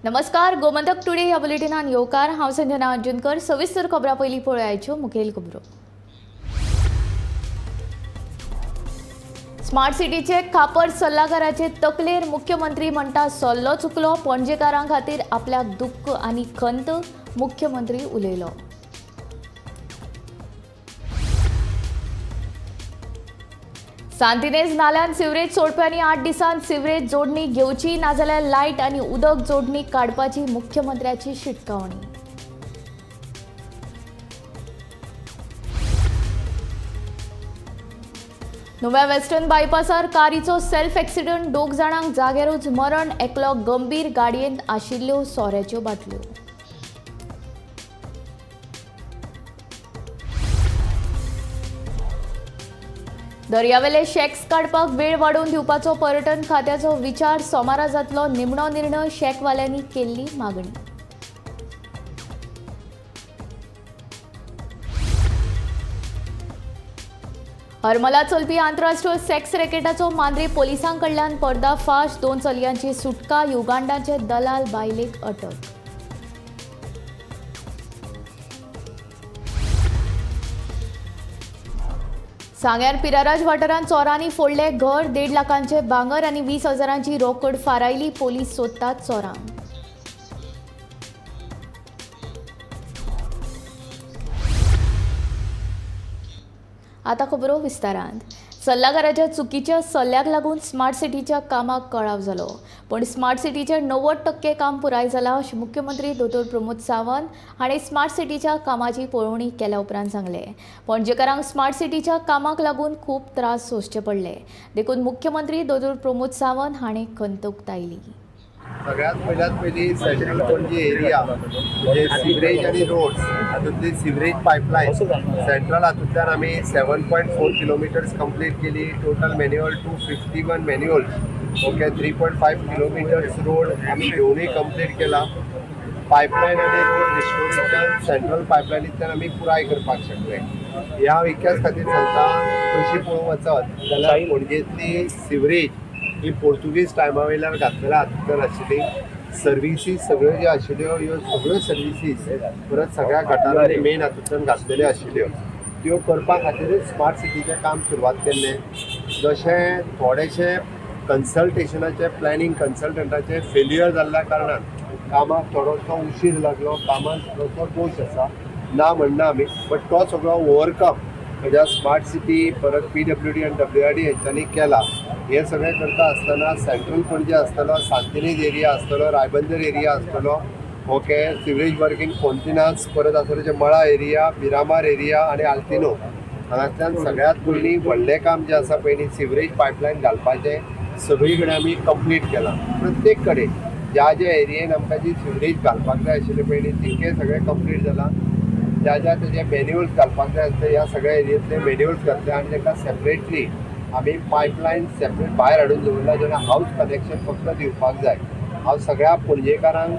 नमस्कार, गोमंतक टुडे ह्या बुलेटिनान येवकार. हांव संजना अंजुनकर. सविस्तर खबरां पयलीं पळोवयाच्यो मुखेल खबरो. स्मार्ट सिटीचे खापर सल्लागाराचे तकलेर मुख्यमंत्री म्हणटा सल्लो चुकलो. पणजेकारां खातीर आपल्याक दुख्ख आनी खंत, मुख्यमंत्री उलयलो. सांतिनेज नाल्यान सिवरेज सोडप्यांनी 8 दिसांत सिवरेज जोडणी घेवची, नाजाल्यार लायट आनी उदक जोडणी काडपाची मुख्यमंत्र्याची शिटकावणी. नुव्या वेस्टर्न बायपासार कारीचो सेल्फ एक्सिडंट, 2 जाणांक जाग्यारूच मरण, एकलो गंभीर, गाडयेंत आशिल्ल्यो सोऱ्याच्यो बाटल्यो. दर्यावेले शॅक्स काडपाक वेळ वाडोवन दिवपाचो पर्यटन खात्याचो विचार, सोमारा जातलो निमणो निर्णय, शॅकवाल्यांनी केल्ली मागणी. हरमला चलपी आंतरराष्ट्रीय सेक्स रॅकेटाचो मांद्रे पोलिसां कडल्यान पर्दाफाश, 2 चलयांची सुटका, युगांडाचे दलाल बायलेक अटक. सांग्यार पिराराज वाठारांत चोरांनी फोडले घर, 1.5 लाखांचे भांगर आनी 20 हजारांची रोकड फारायली. पोलीस सोदतात चोरांक. आतां खबरो विस्तारान. सल्लागाराच्या चुकीच्या सल्ल्याक लागून स्मार्ट सिटीच्या कामाक कळाव जालो, पूण स्मार्ट सिटीचें 90% काम पुराय जालां अशें मुख्यमंत्री दोतोर प्रमोद सावंत हांणी स्मार्ट सिटीच्या कामाची पळोवणी केल्या उपरांत सांगलें. पणजेकारांक स्मार्ट सिटीच्या कामाक लागून खूब त्रास सोंसचे पडले, देखून मुख्यमंत्री दोतोर प्रमोद सावंत हांणी खंत उक्तायली. सगळ्यात पयलीं सेंट्रल पणजी एरिया म्हणजे सिवरेज आनी रोड्स हातूंतली सिवरेज पायपलायन सेंट्रल हातूंतल्यान आमी 7.4 किलोमिटर्स कंप्लीट केली. Total manhole 251 manholes, okay. 3.5 kilometres road आमी घेवनूय कंप्लीट केला. पायपलायन आनी रोड रिस्टोरेशन सेंट्रल पायपलायनींतल्यान आमी पुराय करपाक शकले. ह्या विकास खातीर सांगता, कशी पळोवंक वचत जाल्यार पणजेंतली सिवरेज ही पोर्तुगीज टायमा वयल्यान घातलेल्या हातूंतल्यान आशिल्ली. सर्विसीस सगळ्यो ज्यो आशिल्ल्यो ह्यो सगळ्यो सर्विसीस परत सगळ्या गटारांनी मेन हातूंतल्यान घातलेल्यो आशिल्ल्यो, त्यो करपा खातीरच स्मार्ट सिटीचें काम सुरवात केल्लें. जशें थोडेशें कन्सल्टेशनाचें प्लॅनिंग कन्सल्टंटाचें फेल्युअर जाल्ल्या कारणान कामाक थोडोसो उशीर लागलो, कामाक थोडोसो दोश आसा ना म्हणना आमी, बट तो सगळो ओवरकम म्हणजे स्मार्ट सिटी परत PWD आनी WRD हेंच्यांनी केला. हे सगळें करता आसतना सेंट्रल पणजे आसतलो, सांतिनेज एरिया आसतलो, रायबंदर एरिया आसतलो, ओके, सिवरेज वर्कींग फोंतिनास, परत आसतलो जे मळा एरिया, मिरामार एरिया आनी आल्तिनो हांगांतल्यान सगळ्यांत पयलीं व्हडलें काम जें आसा पयलीं सिवरेज पायपलायन घालपाचें सगळी कडेन आमी कंप्लीट केलां. प्रत्येक कडेन ज्या ज्या एरियेन आमकां जी सिवरेज घालपाक जाय आशिल्लें पयलीं तितकें सगळें कंप्लीट जालां. ज्या ज्या तेजे मॅन्युअल्स घालपाक जाय आसले ह्या सगळ्या एरियेंतले मॅन्युअल्स घातले आनी तांकां सेपरेटली आमी पायपलायन सेपरेट भायर हाडून दवरला, जेन्ना हावस कनेक्शन फक्त दिवपाक जाय. हांव सगळ्या पणजेकारांक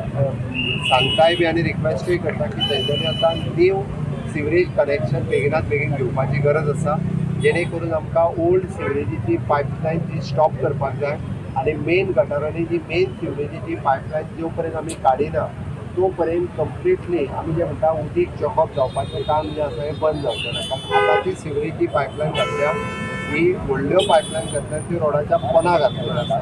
सांगताय बी आनी रिक्वेस्टूय करता की तेंच्यांनी आतां न्यू सिवरेज कनेक्शन बेगिनात बेगीन घेवपाची गरज आसा, जेणे करून आमकां ओल्ड सिवरेजीची पायपलायन जी स्टॉप करपाक जाय आनी मेन गटारांनी जी मेन सिवरेजीची पायपलायन जो पर्यंत आमी काडिना तो पर्यंत कंप्लिटली आमी जें म्हणटा उदीक चॉकअप जावपाचें काम जें आसा हें बंद जावचें ना. कारण आतांची सिवरेजी पायपलायन घातल्या ही व्हडल्यो पायपलायन घातल्या त्यो रोडाच्या पोना घातलेल्यो आसा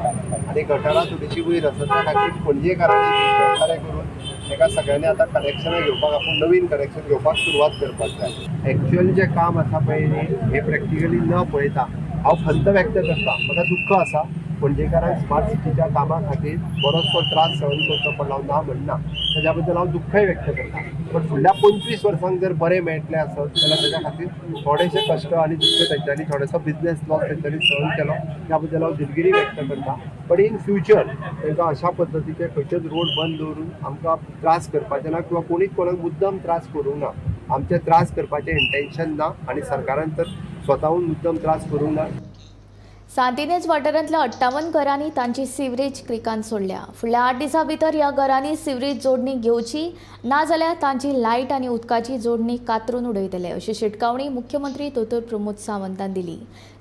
आनी गटारां थोडीशी वयर आसा. त्या खातीर पणजेकारांनी सहकार्य करून ताका सगळ्यांनी आतां कनेक्शनां घेवपाक, आपूण नवीन कनेक्शन घेवपाक सुरवात करपाक जाय. एक्चुअल जें काम आसा पळय न्ही हें प्रॅक्टिकली न पळयता हांव खंत व्यक्त करता, म्हाका दुख्ख आसा पणजेकारांक स्मार्ट सिटीच्या कामा खातीर बरोचसो त्रास सहन करचो पडलो ना म्हणना, ताज्या बद्दल हांव दुख्खय व्यक्त करता. बट फुडल्या 25 वर्सांक जर बरें मेळटलें आसत जाल्यार ताज्या खातीर थोडेशे कश्ट आनी दुख्ख तेंच्यांनी, थोडोसो बिजनेस लॉस तेंच्यांनी सहन केलो त्या बद्दल हांव दिलगिरी व्यक्त करता. बट इन फ्युचर तांकां अशा पद्दतीचे खंयचेच रोड बंद दवरून आमकां त्रास करपाचे ना किंवा कोणीच कोणाक मुद्दम त्रास करूंक ना. आमचें त्रास करपाचें इंटेन्शन ना आनी सरकारान तर स्वताहून मुद्दम त्रास करूंक ना. सांतिनेज वाठारांतल्या 58 घरांनी तांची सिवरेज क्रिकान सोडल्या. फुडल्या 8 दिसां भितर ह्या घरांनी सिवरेज जोडणी घेवची, नाजाल्यार तांची लायट आनी उदकाची जोडणी कातरून उडयतले अशी शिटकावणी मुख्यमंत्री दोतोर प्रमोद सावंतान दिली.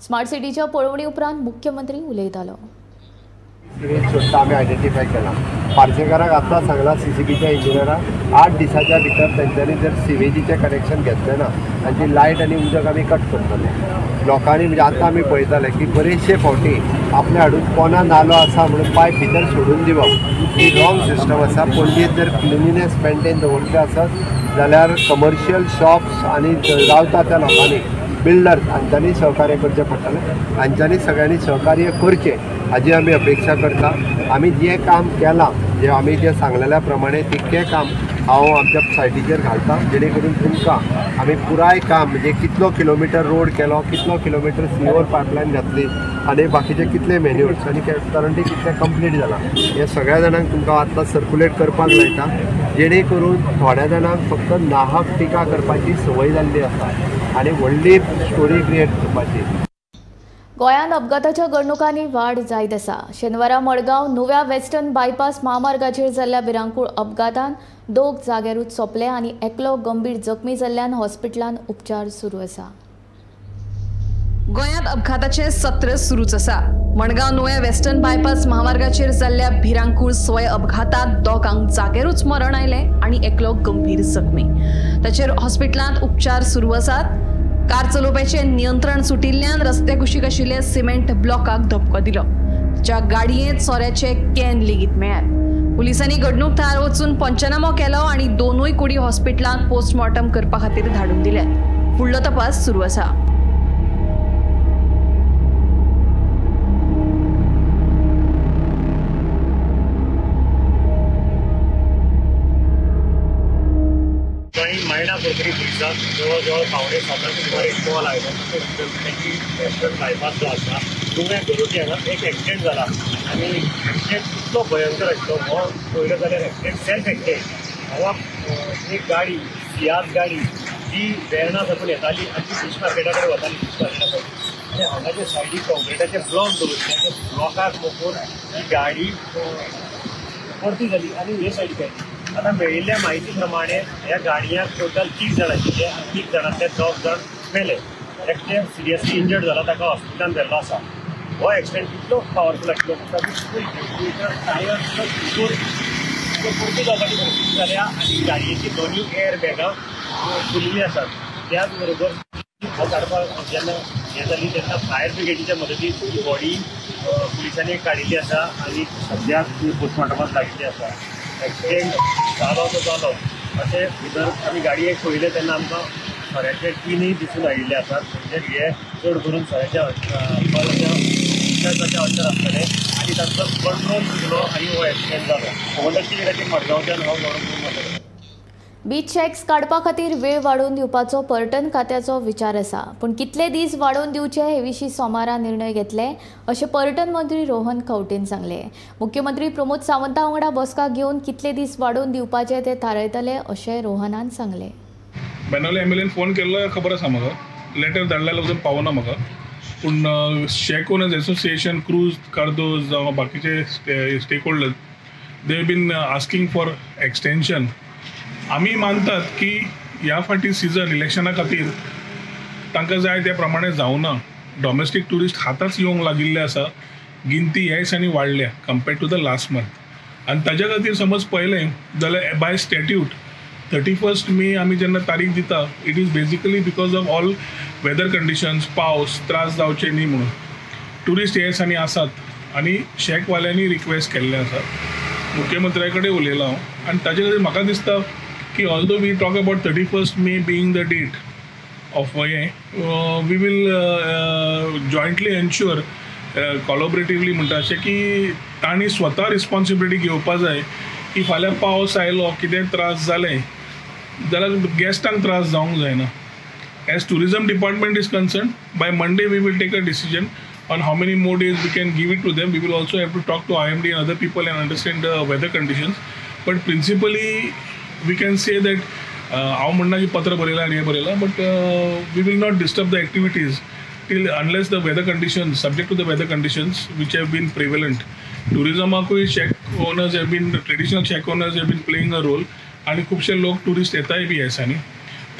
स्मार्ट सिटीच्या पळोवणी उपरांत मुख्यमंत्री उलयतालो. सिवेज सोडटा आमी आयडेंटिफाय केला. पार्सेकाराक आतां सांगलां सीसीबीच्या इंजिनियराक 8 दिसाच्या भितर तेंच्यांनी जर सिवेजीचें कनेक्शन घेतलें ना तांची लायट आनी उदक आमी कट करतले. लोकांनी म्हणजे आतां आमी पळयताले की बरेचशे फावटी आपले हाडून कोना नालो आसा म्हणून पायप भितर सोडून दिवप ही रॉंग सिस्टम आसा. पणजेंत जर क्लिनिनेस मेनटेन दवरचे आसत जाल्यार कमर्शियल शॉप्स आनी रावता त्या लोकांनी बिल्डर्स हांच्यांनी सहकार्य करचें पडटलें. हांच्यांनी सगळ्यांनी सहकार्य करचें हाजी आमी अपेक्षा करता. आमी जें काम केलां जें आमी जें सांगलेल्या प्रमाणे तितकें काम हांव आमच्या सायटीचेर घालता जेणे करून तुमकां आमी पुराय काम म्हणजे कितलो किलोमिटर रोड केलो, कितलो किलोमिटर सिवर पायपलायन घातली आनी बाकीचे कितले मेन्यूर्स आनी करंटली कितले कंप्लीट जाला हे सगळ्या जाणांक तुमकां आतां सर्कुलेट करपाक मेळटा जेणे करून थोड्या जाणांक फक्त नाहक टिका करपाची संवय जाल्ली आसा आनी व्हडली स्टोरी क्रिएट करपाची. गोंयांत अपघाताच्या घडणुकांनी वाड जायत आसा. शेनवारा मडगांव नुव्या वेस्टर्न बायपास म्हामार्गाचेर जाल्ल्या भिरांकूळ अपघातान 2 जाग्यारूच सोंपले आनी एकलो गंभीर जखमी जाल्ल्यान हॉस्पिटलांत उपचार सुरू आसा. गोंयांत अपघाताचें सत्र सुरूच आसा. मडगांव नुव्या वेस्टर्न बायपास म्हामार्गाचेर जाल्ल्या भिरांकूळ स्वय अपघातांत 2 जाग्यारूच मरण आयलें आनी एकलो गंभीर जखमी. ताचेर हॉस्पिटलांत उपचार सुरू आसात. कार चलोवप्याचें नियंत्रण सुटिल्ल्यान रस्त्या कुशीक आशिल्ल्या सिमेंट ब्लॉकाक धपको दिलो. ताच्या गाडयेंत सोऱ्याचे can लेगीत मेळ्ळ्यात. पुलिसांनी घडणूक थळार वचून पंचनामो केलो आनी 2 कुडी हॉस्पिटलांत पोस्टमॉर्टम करपा खातीर धाडून दिल्यात. फुडलो तपास सुरू आसा. मायणा कुरकुरी पुलिसांक जवळ जवळ 6:45 सुमार एक कॉल आयलो की वेस्टर्न बायपास जो आसा नुवें गरोटी हांगा एक एक्सिडेंट जाला आनी एक्सिडेंट इतलो भयंकर आशिल्लो हो पळयलो जाल्यार एक्सिडेंट सेल्फ एक्सिडेंट. हांगा एक गाडी सियाज गाडी जी वेर्णा साकून येताली आनी ती फिश मार्केटा कडेन वताली. फिश मार्केटा कडेन आनी हांगाचे सायडीक कॉन्क्रिटाचे ब्लॉक दवरिल्ले त्या ब्लॉकाक मोखून ही गाडी परती जाली आनी हे सायडीक आयली. आतां मेळिल्ल्या म्हायती प्रमाणे ह्या गाडयांक टोटल 30 जाण आशिल्ले आनी 30 जाणांतले 2 जाण मेले. एकटे सिरियसली इंजर्ड जाला ताका हॉस्पिटलान व्हेल्लो आसा. हो एक्सिडेंट इतलो पावरफूल आशिल्लो टायर सुद्दां परती जावपाची परिस्थिती जाल्या आनी गाडयेची 2 एअर बॅगां फुलिल्लीं आसात. त्याच बरोबर काडपाक जेन्ना हें जाली तेन्ना फायर ब्रिगेडीच्या मदतीन ही बॉडी पुलिसांनी काडिल्ली आसा आनी सद्याक ती पोस्टमॉर्टमाक लागिल्ली आसा. एक्सिडेंट जालो तो जालो अशें भितर आमी गाडयेक पळयलें तेन्ना आमकां सोऱ्याचे टिनूय दिसून आयिल्ले आसात. म्हणजे हे चड करून सोऱ्याच्या उदकाच्या अंडर आसतले आनी तांचो कंट्रोल चुकलो आनी हो एक्सिडेंट जालो. म्हणटा खातीर मडगांवच्यान हांव गव्हर्नमेंट बीच शॅक्स काडपा खातीर वेळ वाडोवन दिवपाचो पर्यटन खात्याचो विचार आसा, पूण कितले दीस वाडोवन दिवचे हे विशीं सोमारा निर्णय घेतले अशें पर्यटन मंत्री रोहन खंवटेन सांगलें. मुख्यमंत्री प्रमोद सावंता वांगडा बसका घेवन कितले दीस वाडोवन दिवपाचे ते थारायतले अशें रोहनान सांगलें. बेनावले एम एल एन फोन केल्लो खबर आसा म्हाका, लेटर धाडल्यार अजून पावना म्हाका. पूण shack owners association, cruise Cardozo जावं बाकीचे stakeholders they been asking for extension. आमी मानतात की ह्या फावटी सिजन इलेक्शना खातीर तांकां जाय त्या प्रमाणे जावना. डॉमेस्टीक ट्युरिस्ट आतांच येवंक लागिल्ले आसा, गिनती ह्या दिसांनी वाडल्या compared to the last month. आनी ताज्या खातीर समज पळयलें जाल्यार बाय स्टॅट्यूट 31 मे आमी जेन्ना तारीख दिता, it is basically because of all weather conditions, पावस त्रास जावचे न्ही म्हणून. ट्युरिस्ट ह्या दिसांनी आसात आनी शॅकवाल्यांनी रिक्वेस्ट केल्लें आसा, मुख्यमंत्र्या कडेन उलयलां हांव. आनी ताजे खातीर म्हाका दिसता की although we talk about 31 May being the date of हें, we will jointly ensure collaboratively म्हणटा अशें की तांणी स्वता रिस्पॉन्सिबिलिटी घेवपा जाय की फाल्यां पावस आयलो कितें त्रास जालें जाल्यार गॅस्टांक त्रास जावंक जायना. As tourism department is concern, by Monday we will take a decision on how many more days we can give it to them. We will also have to talk to IMD and other people and understand the weather conditions. But principally, we can say that हांव म्हणना की पत्र बरयलां आनी हें बरयलां, but we will not disturb the activities till unless the weather conditions, subject to the weather conditions which have been prevalent. टुरिजमाकूय shack owners have been, traditional shack owners have been playing a role आनी खुबशे लोक tourist येताय बी ह्या दिसांनी.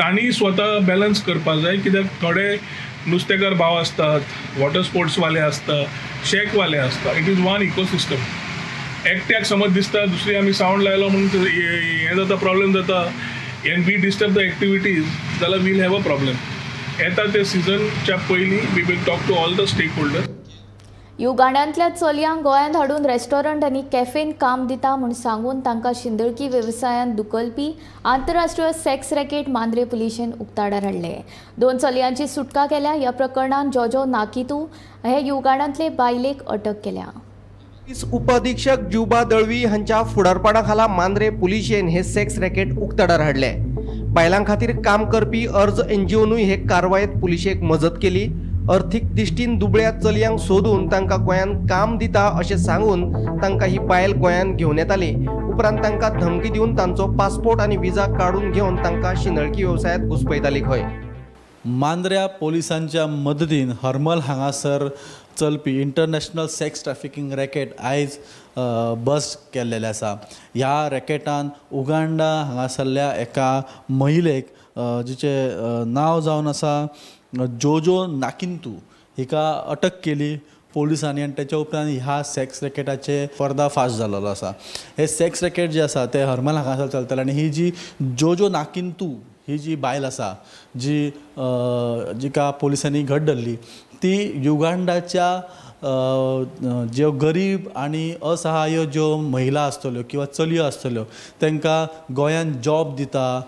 तांणी स्वता balance करपाक जाय, कित्याक थोडे नुस्तेकार भाव आसतात, वॉटर स्पोर्ट्सवाले आसता, शॅकवाले आसता. It is one ecosystem. एकट्याक समज दिसता दुसरी आमी सावंड लायलो म्हणून हें जाता, प्रॉब्लेम जाता and we disturb the activities जाल्यार वील have a problem. येता ते सिजनच्या पयलीं we will talk to all the stakeholder. युगांडांतल्या चलयांक गोंयांत हाडून रेस्टॉरंट आनी कॅफेन काम दिता म्हूण सांगून तांकां शिंदळकी वेवसायांत दुकलपी आंतरराष्ट्रीय सेक्स रॅकेट मांद्रे पुलिशेन उक्ताडार हाडले. 2 चलयांची सुटका केल्या. ह्या प्रकरणांत जोजो नाकितू हे युगांडांतले बायलेक अटक केल्या. पुलीस उपअधीक्षक जुबा दळवी हांच्या फुडारपणा खाला मांद्रे पुलिशेन हे सेक्स रॅकेट उक्ताडार हाडले. बायलां खातीर काम करपी अर्ज एनजीओनूय हे कारवायेत पुलिशेक मजत केली. अर्थीक दृश्टीन दुबळ्या चलयांक सोदून तांकां गोंयांत काम दिता अशें सांगून तांकां ही बायल गोंयांत घेवन येताली. उपरांत तांकां धमकी दिवन तांचो पासपोर्ट आनी विजा काडून घेवन तांकां शिंदळकी वेवसायांत घुसपयताली खंय. मांद्र्या पोलिसांच्या मदतीन हरमल हांगासर चलपी इंटरनॅशनल सेक्स ट्रॅफिकींग रॅकेट आयज बस्ट केल्लेलें आसा. ह्या रॅकेटान उगांडा हांगासरल्या एका महिलेक जिचें नांव जावन आसा जोजो नाकिंतू हिका अटक केली पोलिसांनी आनी तेच्या उपरांत ह्या सेक्स रॅकेटाचे पर्दाफाश जाल्लो आसा. हे सेक्स रॅकेट जे आसा ते हरमल हांगासर चलताले आनी ही जी जोजो नाकिंतू ही जी बायल आसा जी जिका पोलिसांनी घट धरली ती युगांडाच्या ज्यो गरीब आनी असहाय्य ज्यो महिला आसतल्यो किंवा चलयो आसतल्यो तांकां गोंयांत जॉब दिता,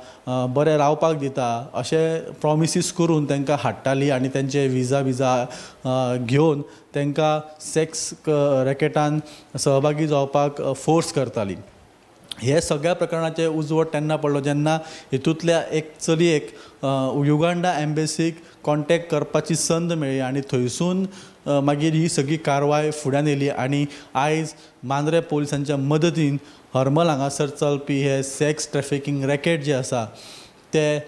बरें रावपाक दिता अशें प्रॉमिसीस करून तांकां हाडटाली आनी तांचे विजा घेवन तांकां सेक्स रॅकेटान सहभागी जावपाक फोर्स करताली. हे सगळ्या प्रकरणाचे उजवड तेन्ना पडलो जेन्ना हितूंतल्या एक चलयेक युगांडा एम्बेसीक कॉन्टेक्ट करपाची संद मेळ्ळी आनी थंयसून मागीर ही सगळी कारवाय फुड्यान येयली आनी आयज मांद्रे पोलिसांच्या मदतीन हरमल हांगासर चलपी हे सेक्स ट्रॅफिकींग रॅकेट जे आसा ते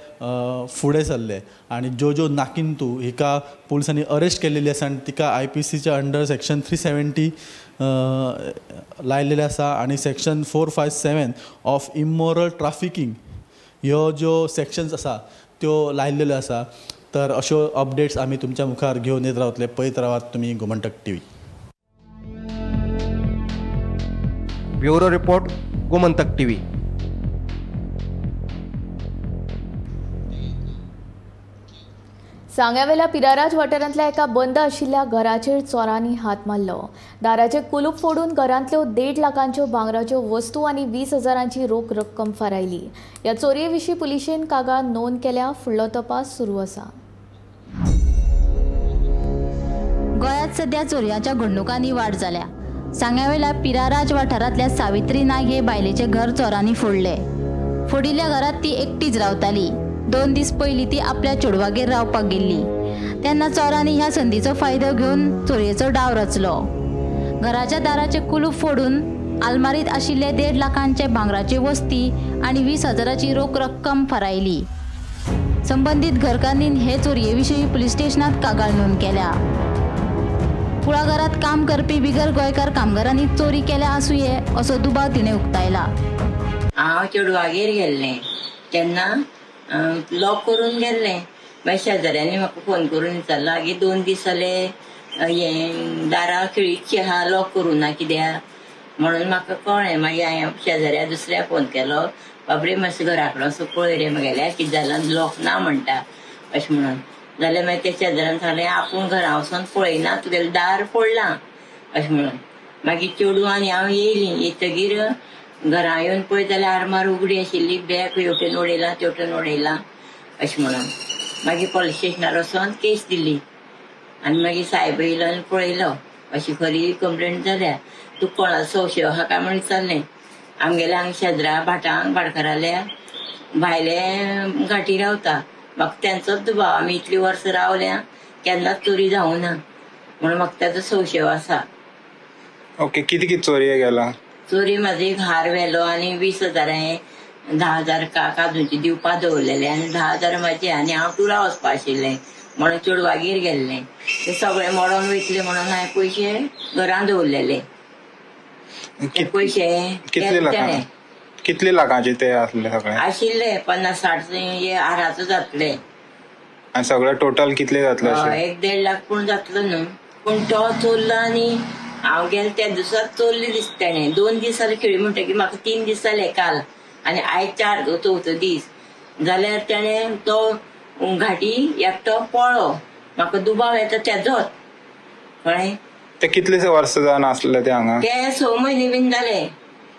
फुडें सरले आनी जोजो नाकिंतू हिका पोलिसांनी अरेस्ट केल्लेली आसा आनी तिका आय.पी.सीच्या अंडर सेक्शन 370 लायलेले आसा आनी सेक्शन 457 ऑफ इमोरल ट्राफिकींग ह्यो ज्यो सेक्शन्स आसा त्यो लायलेल्यो आसा. तर अश्यो अपडेट्स आमी तुमच्या मुखार घेवन येत रावतले. पळयत रावात तुमी Gomantak TV. Bureau report, Gomantak TV. सांग्यावेल्या पिराराज वाठारांतल्या एका बंद आशिल्ल्या घराचेर चोरांनी हात मारलो. दाराचें कुलूप फोडून घरांतल्यो 1.5 लाखांच्यो भांगराच्यो वस्तू आनी 20 हजारांची रोख रक्कम फारायली. ह्या चोरये विशीं पुलिशेन कागाळ नोंद केल्या. फुडलो तपास सुरू आसा. गोंयांत सध्या चोरयांच्या घडणुकांनी वाड जाल्या. सांग्यावेल्या पिराराज वाठारांतल्या सावित्री नायक हे बायलेचें घर चोरांनी फोडलें. फोडिल्ल्या घरांत ती एकटीच रावताली. 2 दीस पयलीं ती आपल्या चेडवागेर रावपाक गेल्ली तेन्ना चोरांनी ह्या संदीचो फायदो घेवन चोरयेचो डाव रचलो. घराच्या दाराचें कुलूप फोडून आलमारीत आशिल्ले 1.5 लाखांचे भांगराची वस्ती आनी 20 हजाराची रोख रक्कम फारायली. संबंदीत घरकान्नीन हे चोरये विशीं पुलीस स्टेशनात कागाळ नोंद केल्या. कुळागरात काम करपी बिगर गोंयकार कामगारांनी चोरी केल्या आसुये असो दुबाव तिणें उक्तायला. हांव चेडवागेर गेल्लें तेन्ना लॉक करून गेल्लें. मागीर शेजाऱ्यांनी म्हाका फोन करून विचारलो, आगे 2 दीस जाले हें दारां खिळीची आहा, लॉक करूं ना कित्याक म्हणून म्हाका कळ्ळें. मागीर हांवें शेजाऱ्या दुसऱ्या फोन केलो, बाबरे मातशें घरा कडेन असो पळय रे म्हगेल्या कितें जालां, लॉक ना म्हणटा अशें म्हणून. जाल्यार मागीर त्या शेजाऱ्यान सांगलें आपूण घरा वचोन पळयना, तुगेलें दार फोडलां अशें म्हणून. मागीर चेडूं आनी हांव येयलीं. येतगीर घरा येवन पळयत जाल्यार आरमार उगडी आशिल्ली, बॅग हेवटेन उडयलां तेवटेन उडयलां अशें म्हणून. मागीर पुलीस स्टेशनार वचोन केस दिली आनी मागीर सायब येयलो आनी पळयलो. अशी खरी कंप्लेन जाल्या. तूं कोणाचो संशय आहा काय म्हण विचारलें. आमगेल्या हांगा शेजरा भाटांक भाटकाराल्या भायले घाटी रावता, म्हाका तेंचोच दुबाव. आमी इतलीं वर्सां रावल्या केन्नाच चोरी जावना म्हणून म्हाका तेजो संशय आसा. ओके, कितें कितें चोरये गेला? चोरी म्हाजो एक हार व्हेलो आनी 20 हजार हांवें 10 हजार काजूचे दिवपा दवरलेले आनी 10 हजार म्हाजे. आनी हांव टुरा वचपा आशिल्लें म्हणून चेडवागेर गेल्लें. ते सगळे मोडोन वयतले म्हणून हांवें पयशे घरान दवरलेले. ते पयशे कितले लाखां? कितले लाखांचे ते आसले सगळे? आशिल्ले 50-60 हाराचो जातले. आनी सगळे टोटल कितले जातले? 1-1.5 लाख पूण जातलो न्हू. पूण तो चोरलो आनी हांव गेले त्या दिसाच चोरली दिसता तेणें. 2 दीस जाले खेळी म्हणटकीर म्हाका 3 दीस जाले काल आनी आयज 4 चवथो दीस जाल्यार तेणें तो घाटी एकटो पळ्ळो. म्हाका दुबाव येता तेजोच. कळ्ळें? ते कितले वर्सां जावन आसले ते हांगा? ते 6 म्हयने बीन जाले,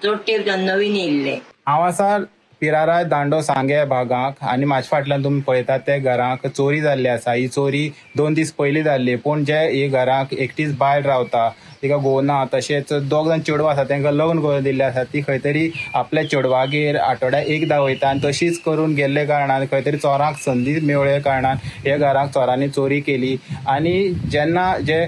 चड तेंप जावन नवीन येयल्ले. हांव आसा पिरारा दांडो सांगे भागाक आनी म्हाजे फाटल्यान तुमी पळयतात ते घराक चोरी जाल्ली आसा. ही चोरी 2 दीस पयलीं जाल्ली, पूण जे ही घराक एकटीच बायल रावता, तिका घोव ना, तशेंच 2 जाण चेडवां आसा तांकां लग्न करून दिल्लें आसा. ती खंय तरी आपल्या चेडवागेर आठवड्याक एकदां वयता आनी तशीच करून गेल्ले कारणान खंय तरी चोरांक संदी मेळ्ळे कारणान हे घराक चोरांनी चोरी केली. आनी जेन्ना जे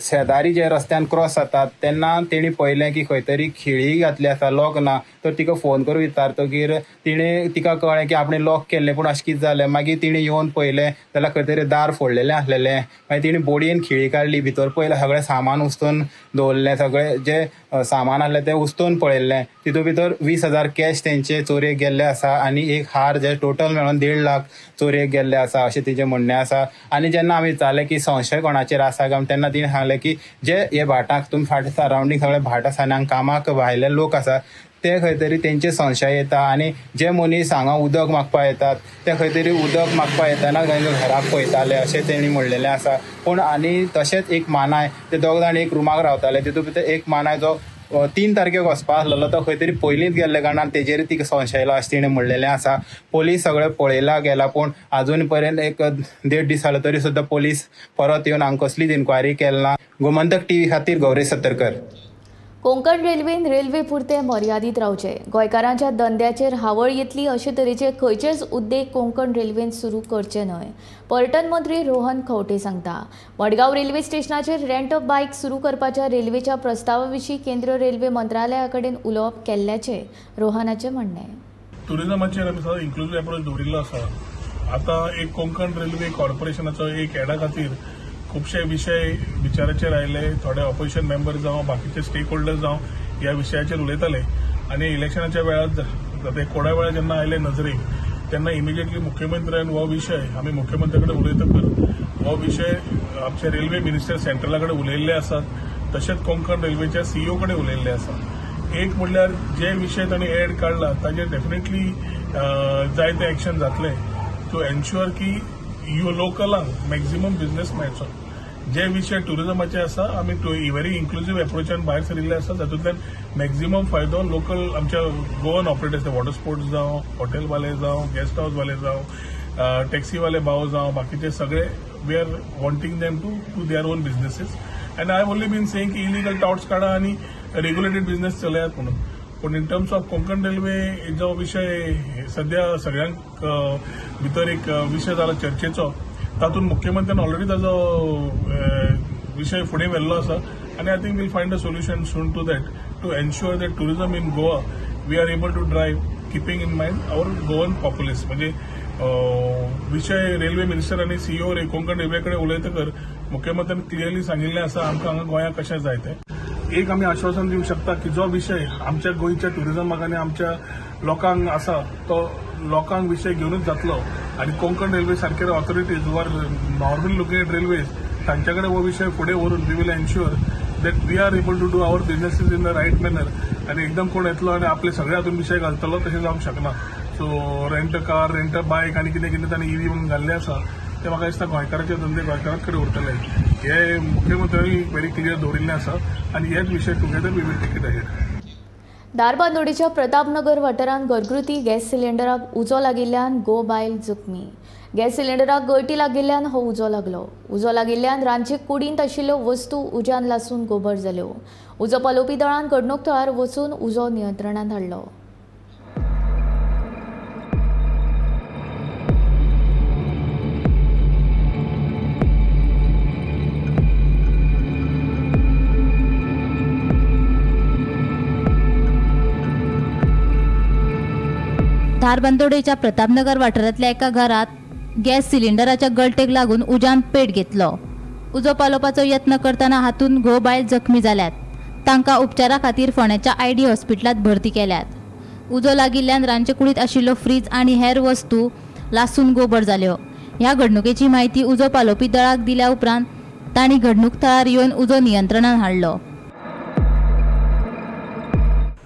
शेजारी जे रस्त्यान क्रॉस जातात तेन्ना तेणी पळयलें की खंय तरी खिळी घातली आसा, लॉक ना, तर तिका फोन करून विचारतकीर तिणें तिका कळ्ळें की आपणें लॉक केल्लें, पूण अशें कितें जालें. मागीर तिणें येवन पळयलें जाल्यार खंय तरी दार फोडलेलें आसलेलें. मागीर तिणें बोडयेन खिळी काडली, भितर पळयलें सगळें सामान उस्तून दवरलें, सगळें जें सामान आसलें तें उस्तून पळयल्लें. तितून भितर 20,000 कॅश तेंचे चोरयेक गेल्ले आसा आनी एक हार जे टोटल मेळून 1.5 लाख चोरयेक गेल्ले आसा अशें तिचें म्हणणें आसा. आनी जेन्ना आमी विचारलें की संशय कोणाचेर आसा काय, तेन्ना तिणें सांगलें की जे हे भाटाक तुमी फाटीं सरावंडींग सगळे भाट आसा आनी हांगा कामाक भायले लोक आसा ते खंय तरी तेंचे संशय येता. आनी जे मनीस हांगा उदक मागपा येतात ते खंय तरी उदक मागपा येतना तांच्या घराक पळयताले अशें तेणी म्हणलेलें आसा. पूण आनी तशेंच एक मानाय, ते 2 जाण एक रुमाक रावताले, तितून भितर एक मानाय जो 3 तारखेक वचपा आसलेलो तो खंय तरी पयलींच गेल्ले कारणान तेजेर तिका संशय येयलो अशें तिणें म्हणलेलें आसा. पोलीस सगळे पळयला गेला, पूण आजून पर्यंत 1-1.5 दीस जालो तरी सुद्दां पोलीस परत येवन हांगा कसलीच इन्क्वायरी केली ना. गोमंतक टीव्ही खातीर गौरेश सत्तरकर. कोंकण रेल्वेन रेल्वे पुरते मर्यादीत रावचे, गोंयकारांच्या धंद्याचेर हावळ येतली अशे तरेचे खंयचेच उद्देग कोंकण रेल्वेन सुरू करचे न्हय, पर्यटन मंत्री रोहन खंवटे सांगता. मडगांव रेल्वे स्टेशनाचेर रेंट अ बायक सुरू करपाच्या रेल्वेच्या प्रस्तावा विशीं केंद्रीय रेल्वे मंत्रालया कडेन उलोवप केल्ल्याचें रोहनाचें म्हणणें. टुरिझमाचेर आमी सदांच इन्क्लुजीव एप्रोच दवरिल्लो आसा. आतां एक कोंकण रेल्वे कॉर्पोरेशनाचो एक एडा खातीर खुबशे विशय विचाराचेर आयले. थोडे ऑपोजिशन मेंबर जावं बाकीचे स्टेक होल्डर जावं ह्या विशयाचेर उलयताले आनी इलेक्शनाच्या वेळार कोडा वेळार जेन्ना आयले नजरेक तेन्ना इमिजिएटली मुख्यमंत्र्यान हो विशय आमी मुख्यमंत्र्या कडेन उलयतकर हो विशय आमचे रेल्वे मिनिस्टर सेंट्रला कडेन उलयल्ले आसात, तशेंच कोंकण रेल्वेच्या सीईओ कडेन उलयल्ले आसात. एक म्हणल्यार जे विशय तांणी एड काडला ताजेर डेफिनेटली जायते एक्शन जातले टू एन्श्युअर की यो लोकलांक मॅक्झिमम बिझनेस मेळचो. जे विशय टुरिझमाचे आसा आमी व्हेरी इन्क्लुजीव एप्रोचान भायर सरिल्ले आसा, जातूंतल्यान मॅक्झिमम फायदो लोकल आमच्या गोवन ऑपरेटर्स, वॉटर स्पोर्ट्स जावं, हॉटेलवाले जावं, गेस्ट हावसवाले जावं, टॅक्सीवाले भाव जावं, बाकीचे सगळे we are wanting them to do their own businesses. And I have only been saying की इलिगल टाउट्स काडा आनी रेग्युलेटेड बिझनेस चलयात म्हणून. पूण in terms of Konkan railway जो विशय सद्या सगळ्यांक भितर एक विशय जाला चर्चेचो, तातूंत मुख्यमंत्र्यान ऑलरेडी ताजो विशय फुडें व्हेल्लो आसा आनी I think we'll find a solution soon to that to ensure that tourism in Goa we are able to drive keeping in mind our Goan populace. म्हणजे विशय रेल्वे मिनिस्टर आनी सीईओ कोंकण रेल्वे कडेन उलयतकर मुख्यमंत्र्यान क्लियरली सांगिल्लें आसा आमकां हांगा गोंयांत कशें जाय तें. एक आमी आश्वासन दिवंक शकता की जो विशय आमच्या गोंयच्या टुरिझमाक आनी आमच्या लोकांक आसा तो लोकांक विशय घेवनूच जातलो आनी कोंकण रेल्वे सारके authorities who are normally looking at railways तांच्या कडेन हो विशय फुडें व्हरून we will ensure that we are able to do our businesses in the right manner. आनी एकदम कोण येतलो आनी आपले सगळे हातून विशय घालतलो तशें जावंक शकना. So rent a car, rent a bike आनी कितें कितें तांणी ईव्ही म्हणून घाल्लें आसा ते म्हाका दिसता गोंयकाराचे धंदे गोंयकारांच कडेन उरतले हे मुख्यमंत्र्यांनी व्हेरी क्लियर दवरिल्लें आसा आनी हेच विशय together we will take it ahead. धारबांदोडेच्या Pratapnagar वाठारांत घरगुती गॅस सिलिंडराक उजो लागिल्ल्यान गो बायल जखमी. गॅस सिलिंडराक गळटी लागिल्ल्यान हो उजो लागलो. उजो लागिल्ल्यान रांदचे कुडींत आशिल्ल्यो वस्तू उज्यान लासून गोबर जाल्यो. उजो पालोवपी दळान घडणूक थळार वचून उजो नियंत्रणांत हाडलो. धारबांदोडेच्या प्रतापनगर वाठारांतल्या एका घरात गॅस सिलिंडराच्या गळटेक लागून उज्यान पेट घेतलो. उजो पालोवपाचो यत्न करतना हातून घोव बायल जखमी जाल्यात. तांकां उपचारा खातीर फोंड्याच्या आयडी हॉस्पिटलांत भरती केल्यात. उजो लागिल्ल्यान रांदचे कुडींत आशिल्लो फ्रीज आनी हेर वस्तू लासून गोबर जाल्यो. ह्या घडणुकेची म्हायती उजो पालोवपी दळाक दिल्या उपरांत तांणी घडणूक थळार येवन उजो नियंत्रणात हाडलो.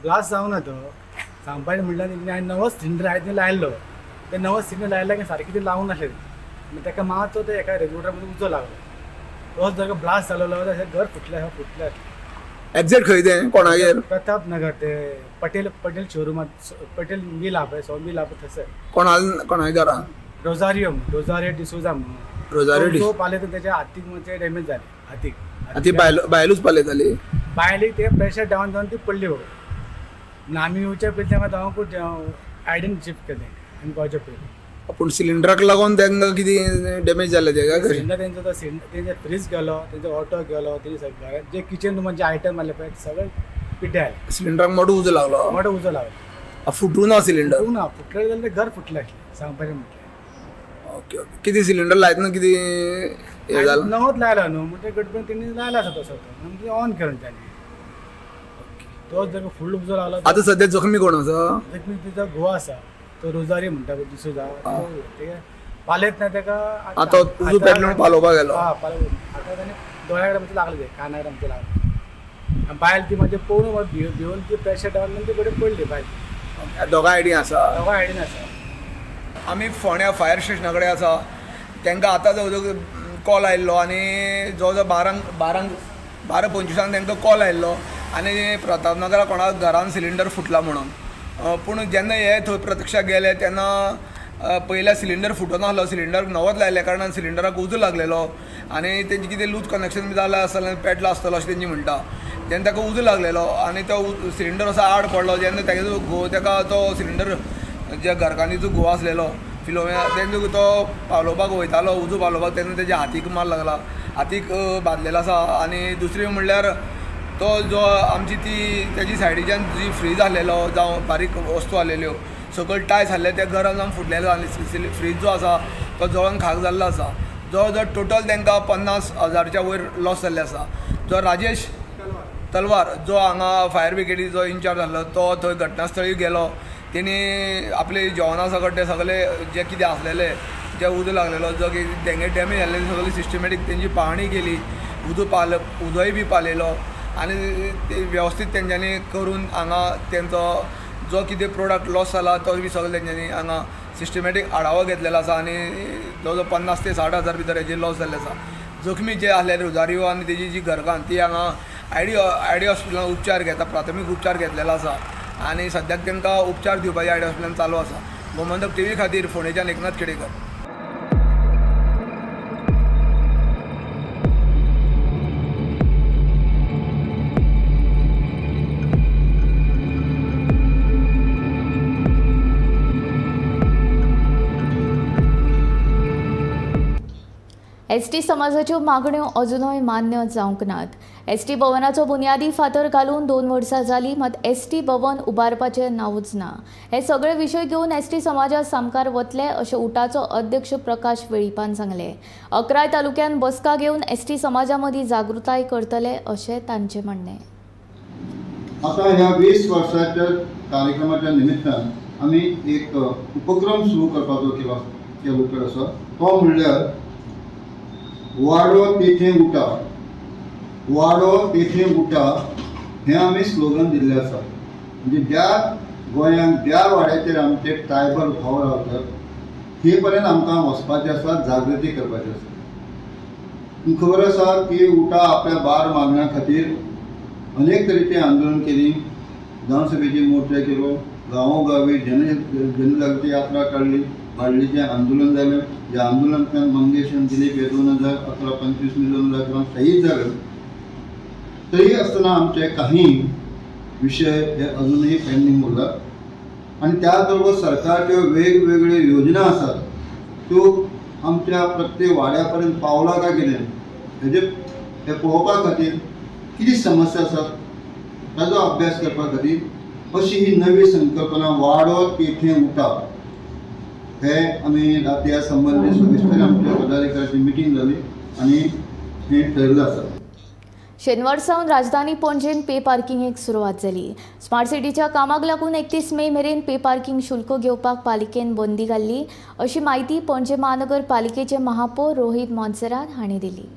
ब्लास्ट जावना तो सांगपाचें म्हणल्यार हांवें नवोच सिलिंडर हांवें लायलो, ते नवोच सिलिंडर लायले की सारकें ते लावूंक नासलें, ताका मातसो ते एका रेग्युलेटर मदीं उजो लागलो, तोच जागो ब्लास्ट जालो, घर फुटलें फुटलें. एग्जॅक्ट खंय तें कोणागेर? प्रताप नगर, ते पटेल पटेल शोरुमात, पटेल मिल आहा पळय, सो मिल आहा पळय थंयसर. कोणा घरा? रोजारियो, रोजारियो डिसोजा म्हणून. रोजारियो तो पालयता तेच्या हातीक मातशें डॅमेज जालें, हातीक. ती बायलूच पालयताली? बायलेक ते प्रेशर डावन जावन ती पडली बाबा. आमी येवच्या पयलीं तेंकां धांवकूच आयडीन शिफ्ट केलें आमी गांवच्या पयलीं. पूण सिलिंडराक लागून तांकां कितें डॅमेज जालें तें काय? सिलिंडर तेंचो तो तेंचो फ्रीज गेलो, तेंचो ऑटो गेलो, तेंचे सगळे घरांत जे किचन रुमान जे आयटम आसले पळय सगळे पिड्ड्यार आयले. सिलिंडराक मोटो उजो लागलो? मोटो उजो लागलो. फुटूं ना सिलिंडर? फुटूं ना, फुटलें जाल्यार घर फुटलें आसलें सांगपाचें म्हटल्यार. Okay okay. कितें सिलिंडर लायतना कितें हें जालें? नवोच लायलो न्हू, म्हणटकीर गडबड तेणी लायला आसा तसो तो, म्हणजे ऑन केलो ताणें, तोच जागो फुल उजो लागलो. आतां सद्या जखमी कोण आसा? जखमी तिचो घोव आसा, तो रोजारी म्हणटा पळय डिसोजा, तो पालयत ना ताका. आतां उजो पेटलो पालोवपाक गेलो? हय पालोवपाक. आतां ताणें दोळ्या कडेन आमच्या लागलें, तें काना कडेन आमच्या लागलें. आनी बायल ती मातशें पळोवन भिवन ती प्रेशर डावन जावन ती कडेन पडली बायल. दोगां आयडीन आसा? दोगां आयडीन आसा. आमी फोंड्या फायर स्टेशना कडेन आसा. तांकां आतां जवळ जवळ कॉल आयिल्लो आनी जवळ जवळ 12:25 तांकां कॉल आयिल्लो आनी प्रतापनगरा कोणा घरान सिलिंडर फुटला म्हणून. पूण जेन्ना हे थंय प्रत्यक्षाक गेले तेन्ना पयल्या सिलिंडर फुटोनासलो, सिलिंडर नवोच लायल्या कारणान सिलिंडराक उजो लागलेलो आनी तेंचें कितें लूज कनेक्शन बी जालां आसतलें, पेटलो आसतलो अशें तेंची म्हणटा. जेन्ना ताका उजो लागलेलो आनी तो सिलिंडर असो आड पडलो, जेन्ना तेजो घोव ताका तो सिलिंडर ज्या घरकान्नीचो घोव आसलेलो फिलोमिना, तेन्ना तो पालोवपाक वयतालो उजो पालोवपाक, तेन्ना तेज्या हातीक मार लागला, हातीक बांदलेलो आसा. आनी दुसरें म्हणल्यार तो जो आमची ती तेजी सायडीच्यान जी फ्रीज आसलेलो जावं बारीक वस्तू आसलेल्यो सकयल टायल्स आसले ते गरम जावन फुटलेले आनी फ्रीज जो आसा तो जळोन खाक जाल्लो आसा. जवळ जवळ टोटल तांकां 50,000च्या वयर लॉस जाल्ले आसा. जो राजेश तलवार जो हांगा फायर ब्रिगेडीचो इन्चार्ज आसलो तो थंय घटनास्थळी गेलो, तेणी आपले जेवणा सकट ते सगळे जे कितें आसलेले जे उजो लागलेलो जो कितें तेंगे डॅमेज जाल्ले सगळे सिस्टमॅटीक तेंची पाहणी केली, उजोय बी पालयलो आनी ते वेवस्थीत तेंच्यांनी करून हांगा तेंचो जो कितें प्रोडक्ट लॉस जाला तो बी सगळें तेंच्यांनी हांगा सिस्टमॅटीक आढावो घेतलेलो आसा आनी जवळ जवळ 50 ते 60 हजार भितर हेजे लॉस जाल्ले आसा. जखमी जे आसले रोजारियो आनी तेजी जी घरकान्न ती हांगा आयडी हॉस्पिटलान उपचार घेता, प्राथमीक उपचार घेतलेलो आसा आनी सद्याक तांकां उपचार दिवपाचे आयडी हॉस्पिटलान चालू आसा. गोमंतक टीव्ही खातीर फोंडेच्यान एकनाथ खेडेकर. एसटी समाजाच्यो मागण्यो अजुनूय मान्य जावंक नात. एसटी भवनाचो बुन्यादी फातर घालून 2 वर्सां जालीं, मात एसटी भवन उबारपाचें नांवूच ना. हे सगळे विशय घेवन एसटी समाजा सामकार वतले अशें उटाचो अध्यक्ष प्रकाश वेळीपान सांगलें. 11 तालुक्यान बसका घेवन एसटी समाजा मदीं जागृताय करतले अशें तांचें म्हणणें. आतां ह्या 20 वर्साच्या कार्यक्रमाच्या निमित्तान आमी एक उपक्रम सुरू करपाचो केलो आसा, तो म्हणल्यार वाडो तेथे उठा. वाडो तेथे उठा हें आमी स्लोगन दिल्लें आसा. म्हणजे ज्या गोंयांत ज्या वाड्याचेर आमचे ट्रायबल भाव रावतात थंय पर्यंत आमकां वचपाचें आसा, जागृती करपाची आसा. खबर आसा की उठा आपल्या बार मागण्या खातीर अनेक तरेचे आंदोलन केली, विधानसभेचे मोर्चा केलो, गांवोगावी जनजागृती यात्रा काडली, बाळ्ळीचें आंदोलन जालें, ज्या आंदोलनांतल्यान मंगेश आनी दिलीप हे 2011 25 मे 2011 शहीद जाले. तरी आसतना आमचे काही विशय हे अजूनही पेंडींग उरलात आनी त्याच बरोबर सरकारच्यो वेगवेगळ्यो योजना आसात त्यो आमच्या प्रत्येक वाड्या पर्यंत पावला काय कितें हेजे हे पळोवपा खातीर कितें समस्या आसात ताजो अभ्यास करपा खातीर अशी ही नवी संकल्पना वाडो तेथे उठा हे आमी राती ह्या संबंदी सविस्तर आमच्या पदाधिकाऱ्याची मिटींग जाली आनी हें ठरलें आसा. शेनवार सावन राजधानी पणजेन पे पार्किंगेक सुरवात जाली. स्मार्ट सिटीच्या कामाक लागून 31 मे मेरेन पे पार्किंग शुल्क घेवपाक पालिकेन बंदी घाल्ली अशी म्हायती पणजे महानगर पालिकेचे महापौर रोहित मोन्सेरात हांणी दिली.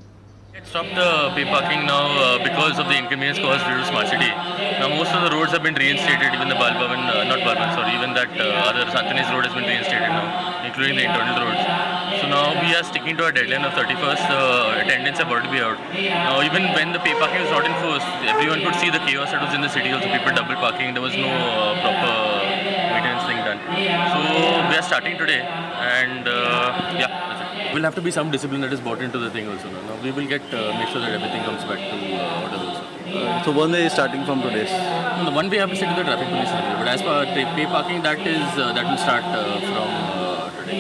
Stop the pay parking now because of the inconvenience caused due to Smart City. Now most of the roads have been reinstated, even the Bal Bhavan, not Bal Bhavan, sorry, even that other Santinez road has been reinstated now, including the internal roads. So now we are sticking to our deadline of 31st. Attendance have already been out. Now even when the pay parking was not enforced, everyone could see the chaos that was in the city. Also, people double parking. There was no proper maintenance thing done. So we are starting today, and yeah. That's it. Will have to be some discipline that is brought into the thing also. Now we will get make sure that everything comes back to order also. So one way is starting from today. No, the one way have to sit to the traffic police, but as per pay parking, that is that will start from today.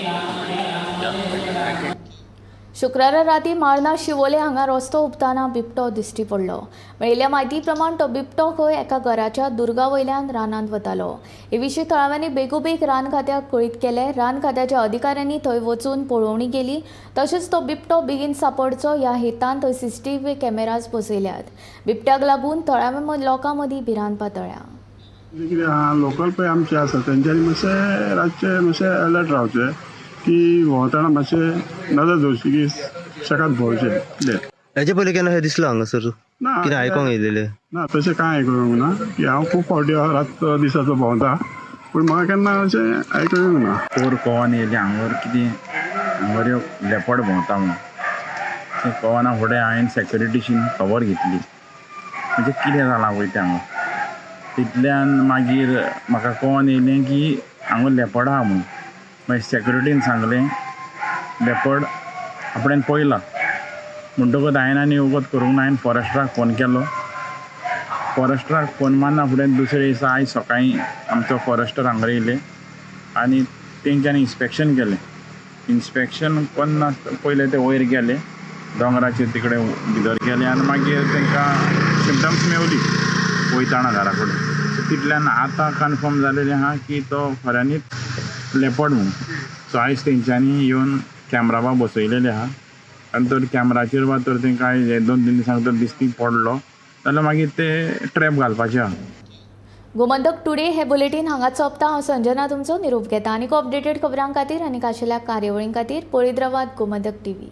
Yeah. Thank you. शुक्रारा राती मार्ना शिवोले हांगा रस्तो हुपतना बिबटो दिश्टी पडलो. मेळिल्ल्या म्हायती प्रमाण तो बिबटो खंय एका घराच्या दुर्गा वयल्यान रानांत वतालो. हे विशीं थळाव्यांनी बेगोबेग रान खात्याक कळीत केलें. रान खात्याच्या अधिकाऱ्यांनी थंय वचून पळोवणी केली. तशेंच तो बिबटो बेगीन सापडचो ह्या हेतान थंय सीसीटीव्ही कॅमेराज बसयल्यात. बिबट्याक लागून थळाव्या लोकां मदीं भिरांत पातळ्ळ्या. कितें लोकल पळय आमचे आसा तेंच्यांनी मातशें रातचें मातशें अलर्ट रावचें की भोंवतना मातशें नदर दवरची की शेकात भोंवचें कितें. हेजे पयलीं केन्ना अशें दिसलां हांगासर ना कितें आयकोंक येयलेलें? ना तशें कांय आयकूंक ना की हांव खूब फावटी रात दिसाचो भोंवता पूण म्हाका केन्ना अशें आयकूंक ना. पोर कवन येयलें हांगर कितें हांगर लेपड भोंवता म्हणून तें कवना फुडें हांवें सेक्युरिटीशीन खबर घेतली म्हणजे कितें जालां पळय तें हांगा. तितल्यान मागीर म्हाका कवन येयलें की हांगा लेपड आहा म्हणून. मागीर सेक्युरिटीन सांगलें लेपड आपणें पळयला म्हणटकूच हांवें आनी वगत करूंक ना. हांवें फॉरेस्टराक फोन केलो. फॉरेस्टराक फोन मारना फुडें दुसरे दिसा आयज सकाळीं आमचो फॉरेस्टर हांगा येयले आनी तेंच्यांनी इन्स्पेक्शन केलें. इन्स्पेक्शन करना पयलें ते वयर गेले दोंगराचेर तिकडे भितर गेले आनी मागीर तांकां सिमटम्स मेवली वयताना घरा कडेन. तितल्यान आतां कन्फर्म जालेलें आहा की तो खऱ्यांनीच लेपड म्हणून. सो आयज तेंच्यांनी येवन कॅमरा बा बसयलेले आहा आनी तर कॅमराचेर वा तर तेंकां आयज 2-3 दिसांक तर दिसती पडलो जाल्यार मागीर ते ट्रॅप घालपाचे आहा. गोमंतक टुडे हे बुलेटीन हांगाच सोंपता. हांव संजना तुमचो निरोप घेता. आनीक अपडेटेड खबरां खातीर आनी खाशेल्या कार्यावळीं खातीर पळयत रावात गोमंतक टीव्ही.